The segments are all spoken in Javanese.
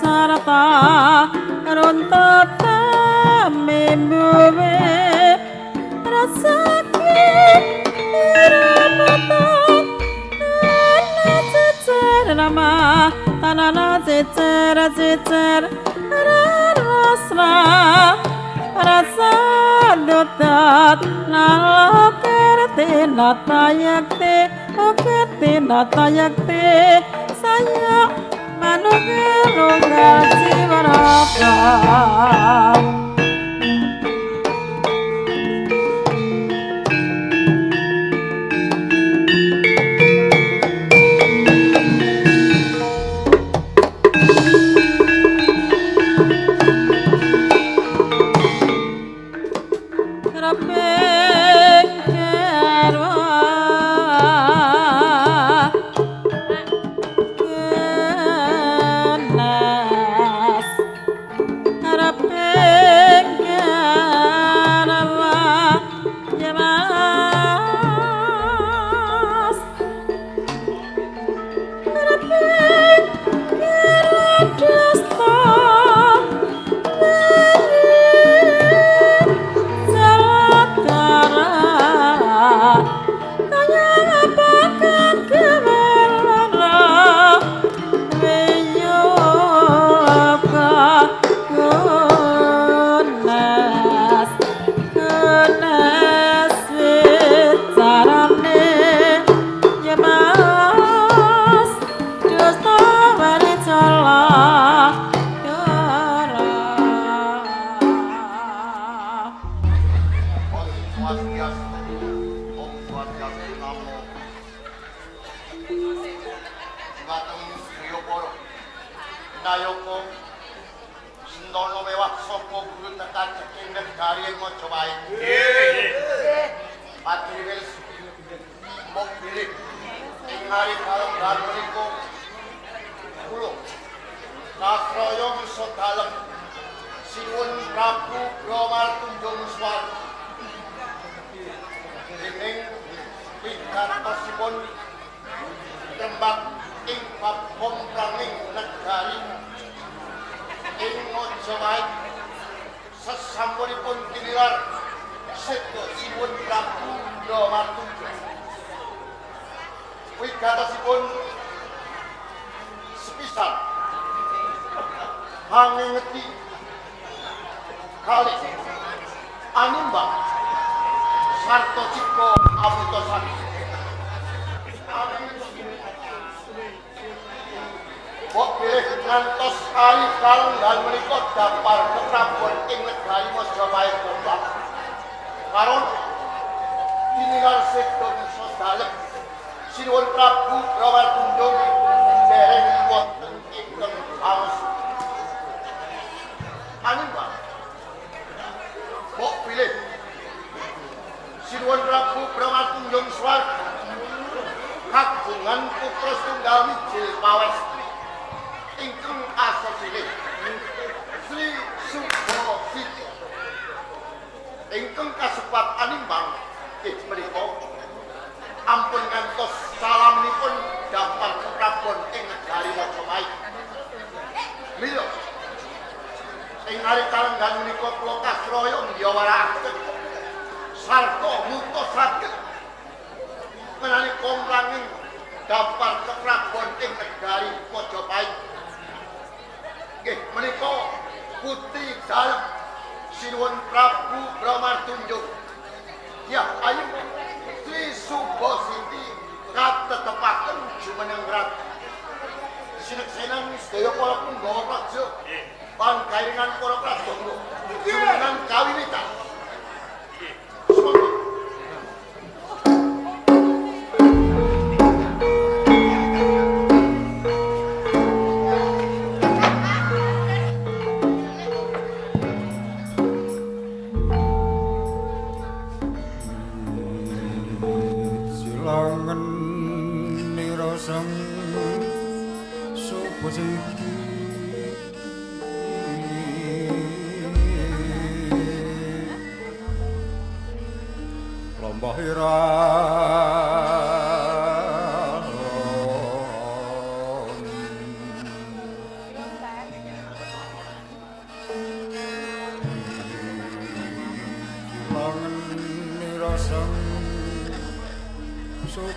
sarta runtut mimbuwe rasake irapatan nana cecer nama tanana cecer cecer rasa rasa dutat nalokerte natayakte okete natayakte saya manugerunggal jiwaraka.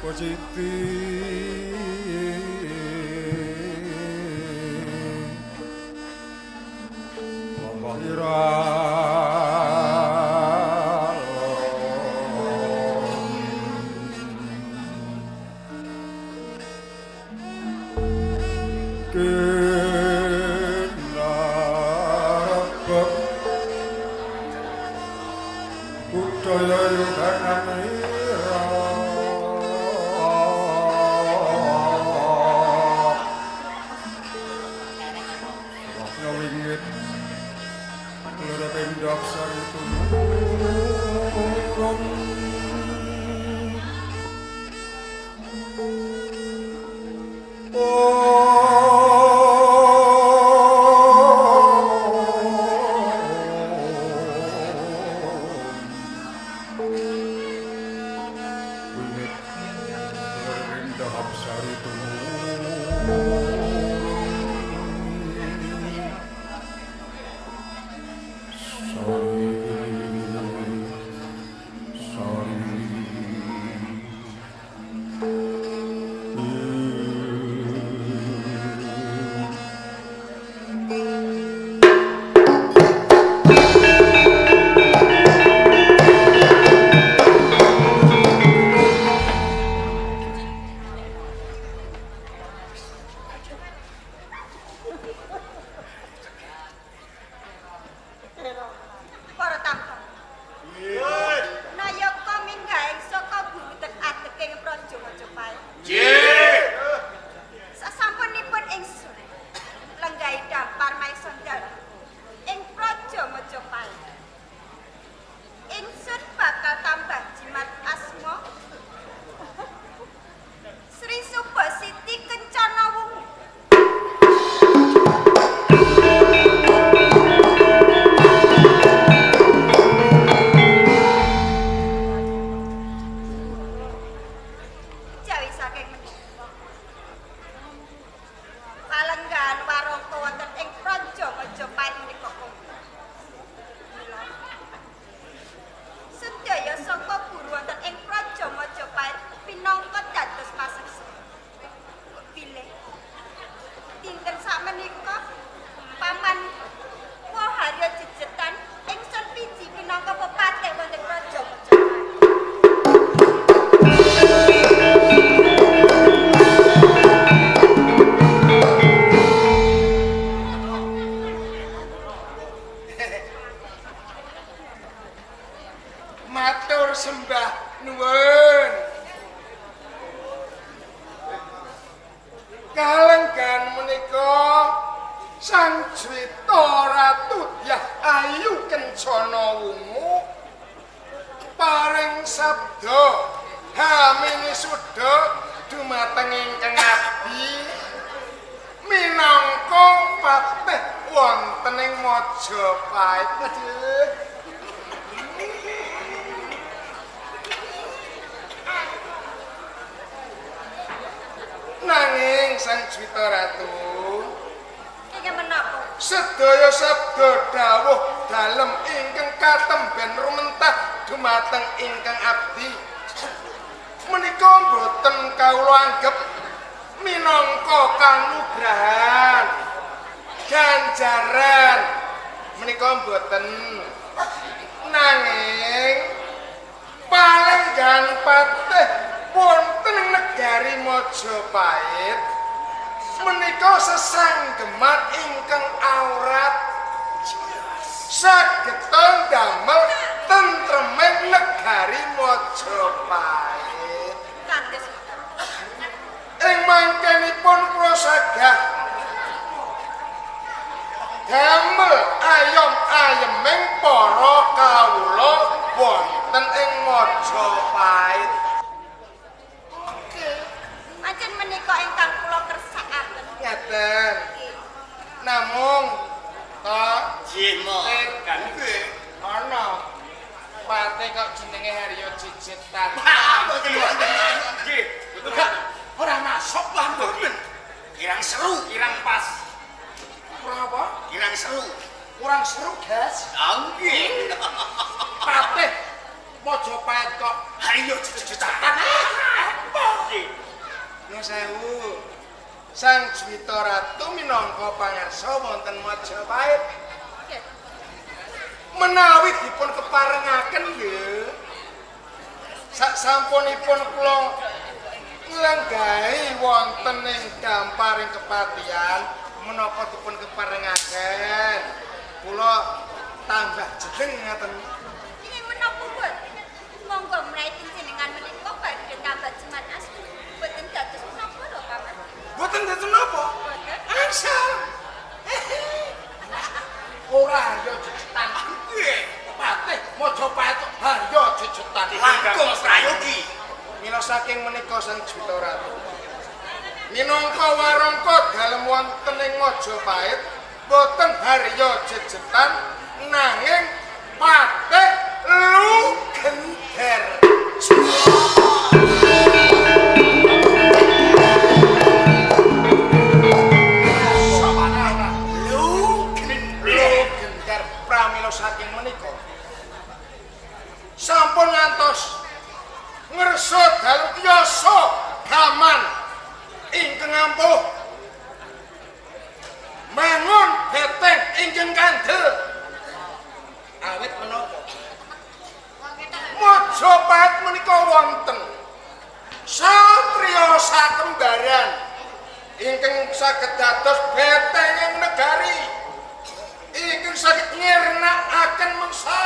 Subasiti Lombok Patih Majapahit kok Haryo Jejetan. Apa? Nggih. Nuwun sewu. Sang Juwita Ratu minangka pangarsa wonten Majapahit. Nggih. Menawi dipun keparengaken nggih. Sak sampunipun kula nglenggahi wonten ing damparing kepatihan menapa dipun keparengaken kula tambah jeneng ngaten. Nggih menapa mboten? Monggo menawi jenengan menika badhe tambah jeman asli. Mboten dados menapa lho, Paman. Mboten dados napa? Mboten. Angsal. Ora harya jejetan. Nggih, patih Majapahit harya jejetan. Langkung prayogi. Mila saking menika Sang Juwita Ratu. Minangka warangka dalem wonten ing Majapahit boten harya jejetan nanging patih Lugender. Lugender pramila saking menika sampun ngantos ngersa dalu yasa gaman ingkang ampuh mangun beteng ingkang kandel awit menapa Majapahit menika wonten satriya sakembaran ingkang saged dados betenging negari ingkang saged ngirnakaken mangsa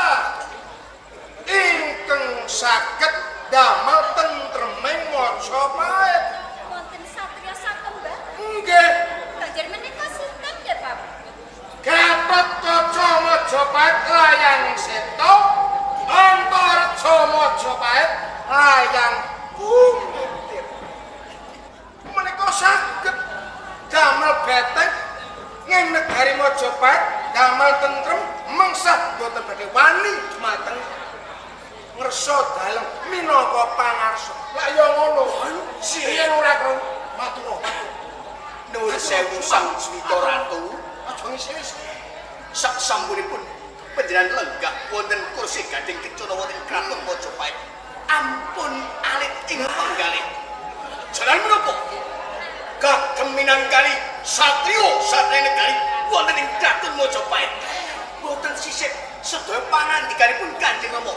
ingkang saged damel tentreming Majapahit. Wonten satriya sakembar. Nggih. Banjur menika sinten ya, Paman? Gatotkaca Majapahit layang seta, Antareja Majapahit layang kumitir. Menika saged damel beteng ing negari Majapahit, damel tentrem mengsah boten badhe wani dumateng ngersa dalem minangka pangarsa. Lah ya ngono. Yen ora krungu matur. Nuwun sewu Sang Juwita Ratu. Aja ngisi-isi. Sak sampunipun panjenengan lenggah wonten kursi gading kencana wonten kraton Majapahit. Ampun alit ing penggalih. Jalan menapa? Kagem minangkani satriya satriya negari wonten ing kraton Majapahit. Boten sisip sedaya pangandikanipun Kanjeng Rama.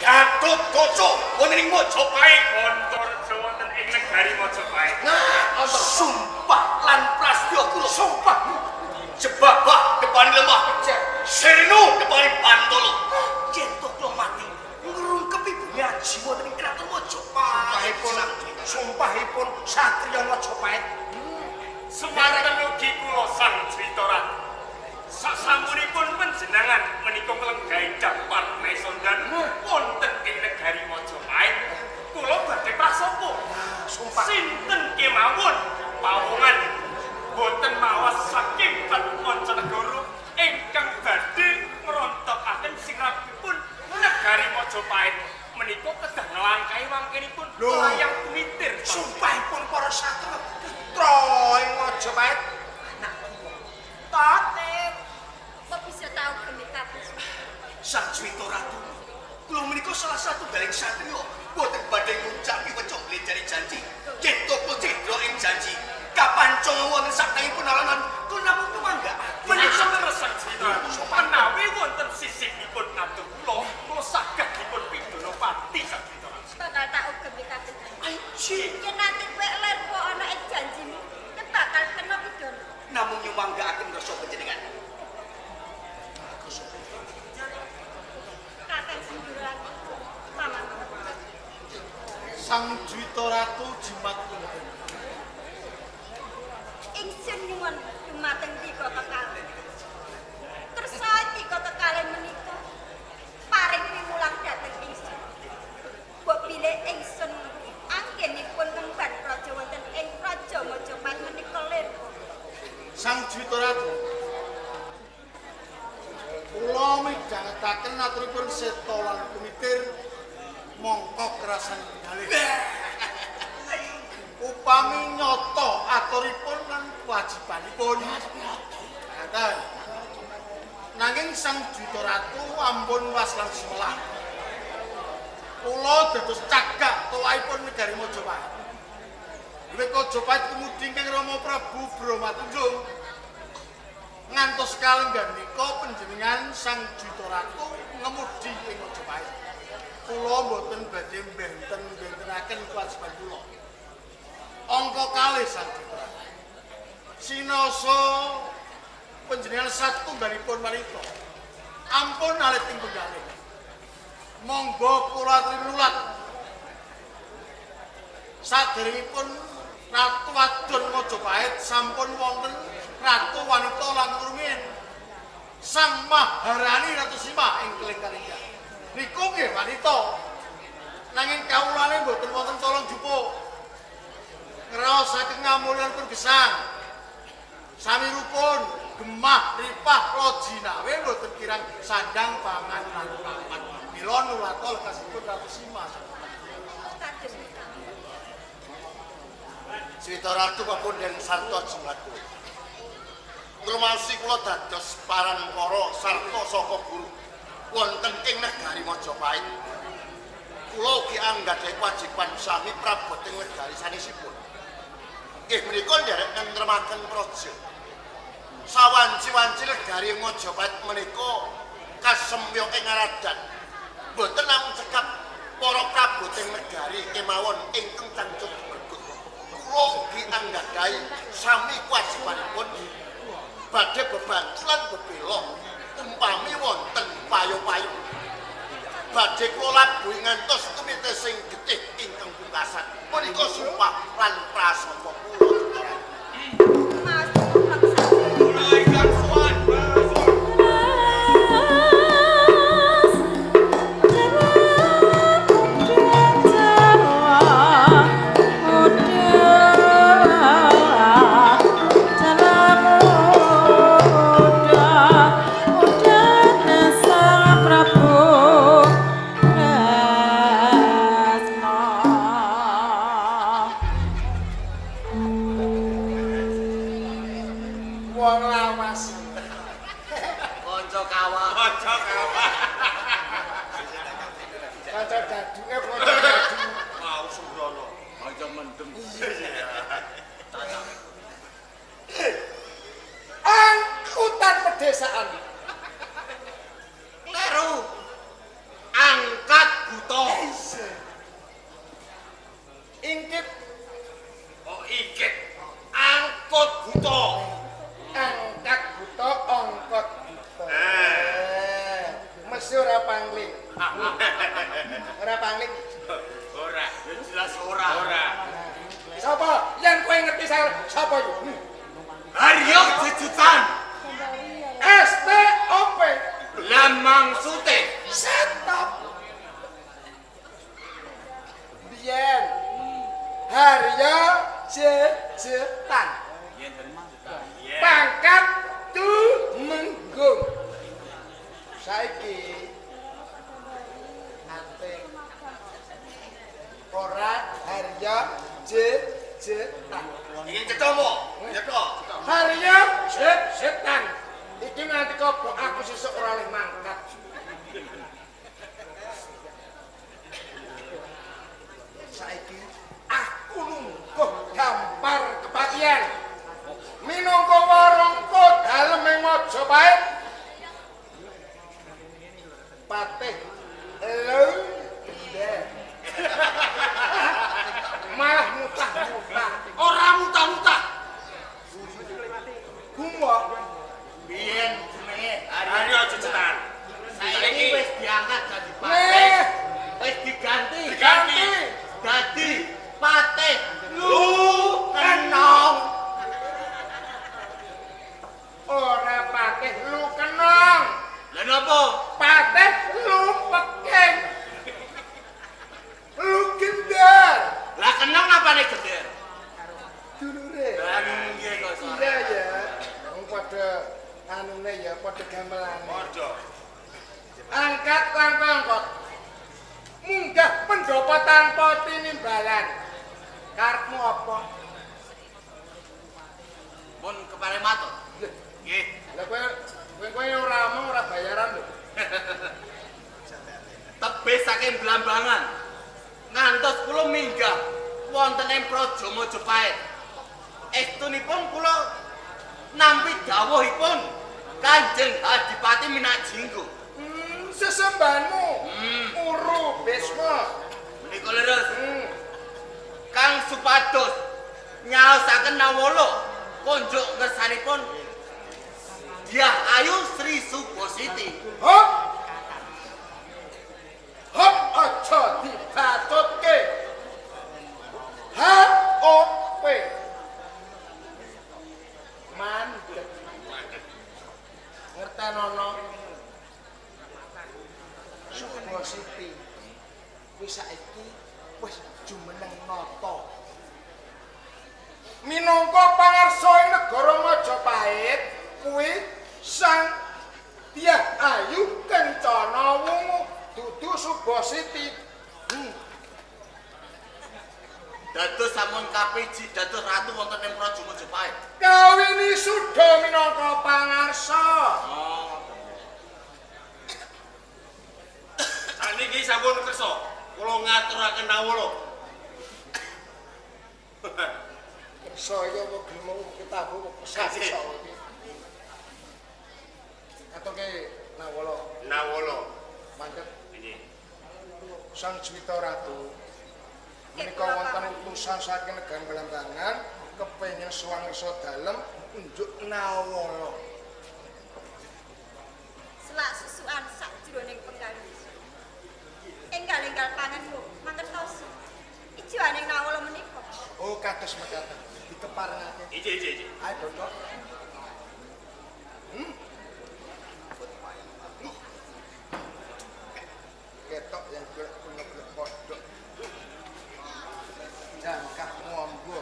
Gatotkaca wonten ing Majapahit. Antareja wonten ing negari Majapahit. Nah, Sumpah lan prastya kula. sumpah Jebabah depani lemah. Cek. Sirno depani Bantala. Yen to kula mati ngrungkepi bumi aji wonten ing kraton Majapahit. Sumpahipun satriya Majapahit. Semanten ugi kula Sang Juwita Ratu. Sasampunipun panjenengan menika nglenggahi dampar Maesondan wonten ing negari Majapahit, kula badhe prasapa. Sumpah. Sinten kemawon pawongan boten mawas saking mancanegara ingkang badhe ngrontokaken sirapipun negari Majapahit menika kedah nglangkahi wangkenipun layang kumitir. Sumpahipun para satriya putra ing Majapahit. Anak kula. Tatin. Kok bisa tau gemi kabeh? Sang Juwita Ratu, kula menika salah satu galing satriya boten badhe ngucapi weco blenjari janji. Yen to kula cedra ing janji, kapancong wonten saktangipun alon-alon kula namung tumangga. Menika leres Sang Juwita Ratu. Menawi wonten sisihipun atur kula, kula saged dipun pidana pati Sang Juwita Ratu. Bakal tak ugemi kabeh. Anjir, Yen nanti kowe lerpo ana ing janjimu, kowe bakal kena pidana. namung nyumanggaaken rasa panjenengan. Kakang Sendurani, Paman. Sang Juwita Ratu jimat kula. Ingsun nyuwun dumateng tiga kekalih. Kersa tiga kekalih menika paring piwulang dhateng ingsun. Mbok bilih ingsun anggenipun ngemban praja wonten ing Praja Majapahit menika lirpa. Sang Juwita Ratu. Kula midhangetaken aturipun Seta lan Kumitir mongko kerasan galih. Upami nyata aturipun lan kewajibanipun. Ngaten. Nanging Sang Juwita Ratu ampun was lan semelah. Kula dados cagak tuwaipun negari Majapahit. Wiwit Majapahit kemudi ingkang Rama Prabu Brahmatunjung. Ngantos kalenggan nika panjenengan Sang Juwita Ratu ngemudi ing Majapahit. Kula mboten badhe benten-bentenaken kewajiban kula. Angka kalih Sang Juwita Ratu. Sinasa panjenengan satunggalipun wanita. Ampun alit ing penggalih. Monggo kula aturi nulat. Saderengipun Ratu Wadon Majapahit sampun wonten Ratu wanita langkung rumiyin. Sang Maharani Ratu Sima ing Keling Kalingga. Niku nggih wanita. Nanging kawulane mboten wonten colong jupuk. Ngraosaken ngamulyanipun gesang. Sami rukun, gemah, ripah, lojinawe mboten kirang sandang pangan lan papan. Mila nulata lekasipun Ratu Sima. Kados menika. Swita Ratu papunden sarta jemlaku. Ngrumasi kula dados parankara sarta saka guru wonten ing negari Majapahit. Kula ugi anggadhahi kewajiban sami prabot ing negari sanesipun. Nggih menika nderek nentremaken praja. Sawanci-wanci negari Majapahit menika kasemyok ing aradan. Mboten namung cekap para prabot ing negari kemawon ingkang cangcut bergut. Kula ugi anggadhahi sami kewajibanipun badhe bebantu lan bebela umpami wonten payo-payo. Badhe kula labuhi ngantos tumite sing getih ingkang pungkasan. Punika sumpah lan prasangka kula. Mas tumrap satria. Kula ingkang sowan. Wong lawas. Kanca kawah. Kanca kawah. Kanca daduke kanca dadu. Mau sembrono. Kanca mendem. Angkutan pedesaan. Kleru. Angkat buta. Ingkit. Oh, ingkit. Angkut buta. Angkat buta, angkot buta. Mesti ora pangling. Ora pangling. Ora, jelas ora. Ora. Sapa? Yen kowe ngerti saya sapa iku? Haryo Jejutan. STOP. Lamang sute. Stop. Biyen Haryo Jejutan. Pangkat tumenggung. Saiki ate ora Haryo Jejetan. Iki cetomo, cetha. Haryo Jejetan. Iki nganti kobok aku sesuk ora oleh mangkat. Saiki aku lungguh gampar kepatihan. Minangka warangka dalem ing Majapahit. Patih lho gender. Malah mutah-mutah. Ora mutah-mutah. Gumoh. Biyen jenenge Haryo Jejetan. Saiki wis diangkat dadi patih. Wis diganti. Diganti. Dadi patih lu kenong. Ora patih lu kenong. Lha napa? Patih lu peking. Lu gender. Lah kenong apane gender? Dulure. Lah nggih kok sore. Iya ya. Wong padha anune ya padha gamelane. Padha. Angkat lan pangkot. Munggah pendopo tanpa tinimbalan. Karepmu apa? Pun kepare matur. Nggih. Lah kowe ora omong ora bayaran lho. Tebih saking Blambangan. Ngantos kula minggah wonten ing Praja Majapahit. Estunipun kula nampi dawuhipun Kanjeng Adipati Minajinggo. Sesembahanmu. Uru Bisma. Menika leres. Kang supados nyaosaken nawala konjuk ngersanipun Dyah Ayu Sri Subositi. Hop. Hop aja dibacutke. H O P. Mandek. Ngertenono. Subositi kuwi saiki wis jumeneng nata. Minangka pangarsa ing negara Majapahit kuwi Sang Dyah Ayu Kencana Wungu dudu Subositi. Dados sampun kapiji dados ratu wonten ing Praja Majapahit. Kawini suda minangka pangarsa. Oh. Saniki sampun kersa kula ngaturaken nawala. Kersa iki apa gelem kitabu apa kesah iki. Atoke nawala. Nawala. Mantep. Nggih. Sang Juwita Ratu menika wonten utusan saking negari Belambangan kepengin sowan ngersa dalem unjuk nawala. Selak susukan sakjroning penggalih. Enggal-enggal panganmu mangertosi. Ijoaning nawala menika. Oh, kados mekaten. Dikeparengake. Ije ije ije. Ayo dodok. Ketok yang golek-golek podok. Jangkah ngombo.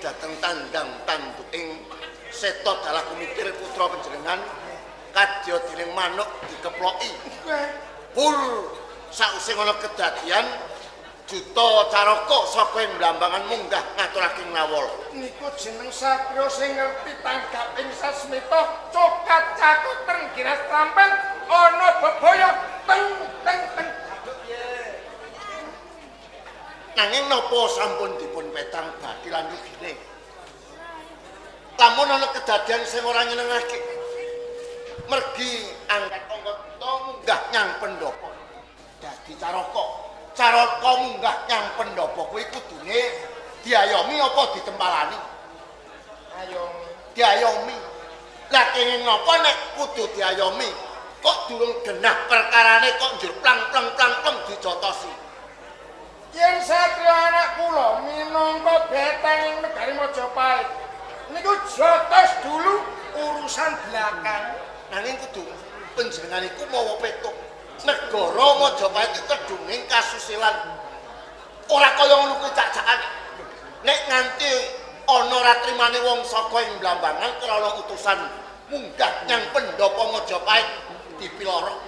Dateng tandang tanduking seta dalah kumikir putra panjenengan kadya dening manuk dikeploki. Pur Sakwise ngono kedadian Juta Caraka saka ing Blambangan munggah ngaturake Nawala. Niku jeneng satria sing ngerti tanggap ing sasmita, cokat cakut trenggiras trampel ana bebaya teng teng teng. Aduh piye. Nanging napa sampun dipun petang bathi lan rugine? Lamun ana kedadian sing ora nyenengake, mergi angkat angka buta munggah nyang pendopo dadi Caraka. Caraka munggah nyang pendopo kuwi kudune diayomi apa ditempalani? Ayomi. Diayomi. Lah kenging napa nek kudu diayomi? Kok durung genah perkarane kok njur plang plang plang plang dijotosi? Yen satria anak kula minangka beteng ing negari Majapahit niku jotos dulu urusan belakang. Nanging kudu panjenengan iku mawa petuk. Negara Majapahit iki kedunging kasusilan. Ora kaya ngono kuwi cak-cakane. Nek nganti ana ratrimane wong saka ing Blambangan krana utusan munggah nyang pendopo Majapahit dipiloro.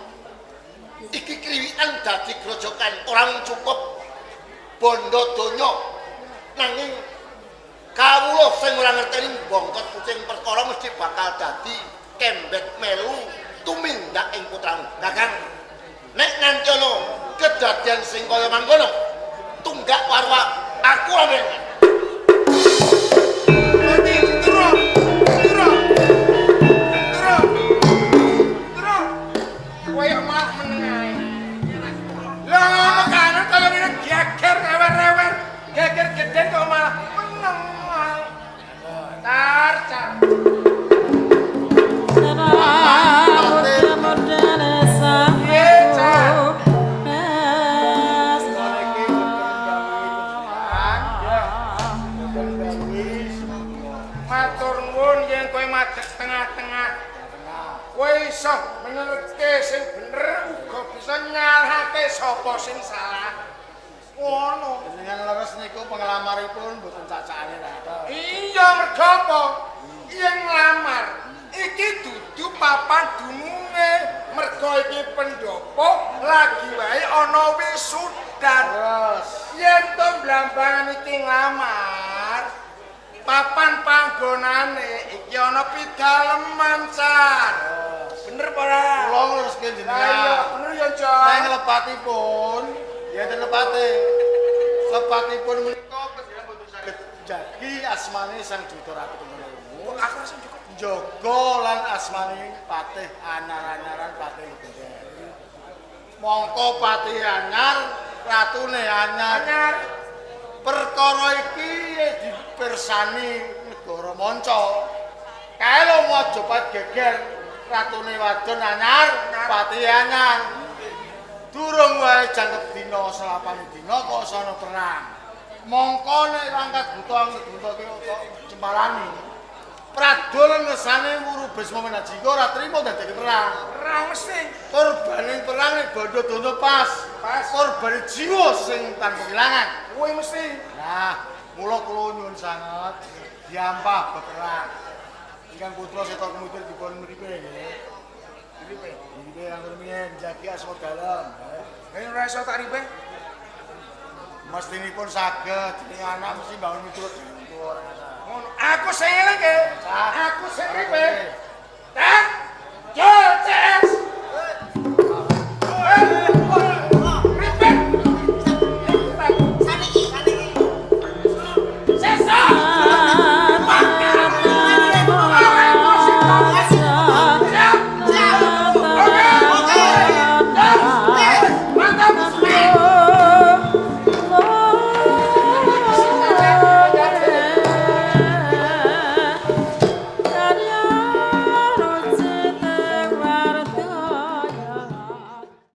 Iki kriwikan dadi grojokan ora mung cukup bondo donya nanging kawula sing ora ngerteni bongkot kucing perkara mesti bakal dadi kembet melu tumindak ing putramu. Kakang, nek nganti ana kedadian sing kaya mangkono, tunggak warwa aku ora melu. Mati, turu. Turu. Turu. Turu. Kowe kok malah meneng ae. Lah ngono kanan kaya ngene geger rewer-rewer, geger gedhen kok malah meneng ae. Tar, car. Matur nuwun yen kowe madhek tengah-tengah. Kowe iso menerke sing bener uga bisa nyalahake sapa sing salah. Ngono. Jenengan leres niku penglamaripun mboten cacakane ta. Iya mergo apa? Yen nglamar iki dudu papan dununge, mergo iki pendopo lagi wae ana wisudan. Yen to Blambangan iki nglamar, papan panggonane iki ana pidaleman, Car. Bener apa ora? Kula nglereske jenengan. Lah iya, bener ya, Car. Nang lepatipun, ya enten lepate. Lepatipun menika panjenengan mboten saged jagi asmane Sang Juta Ratu Kemala. Aku rasa cukup. Njaga lan asmane Patih Anyar-anyaran Patih Logender. Mongko Patih Anyar, ratune Anyar. Anyar. Perkara iki dipirsani negara manca. Kae lho Majapahit geger, ratune wadon anyar, patih anyar. Durung wae jangkep dina selapane dina kok sono perang. Mongko nek angkat buta buta ki kok cempalani. Pradol ngesane Wuru Bisma Menajika ora trimo dadeke perang. Perang mesti. Korbane perang nek bondo donya pas. Pas. Korbane jiwa sing tanpa kehilangan. Kuwi mesti. Nah, mula kula nyuwun sanget diampah beperang. Ingkang putra Seta Kemitir dipun mripe nggih. Mripe. Mripe anggur miyen jagi asma dalem. Ora iso tak ripe. Mestinipun saged jenenge anak mesti mbangun miturut ora. Ngono. Aku sing elingke. Aku sing ripe. Tak. Yo, cek.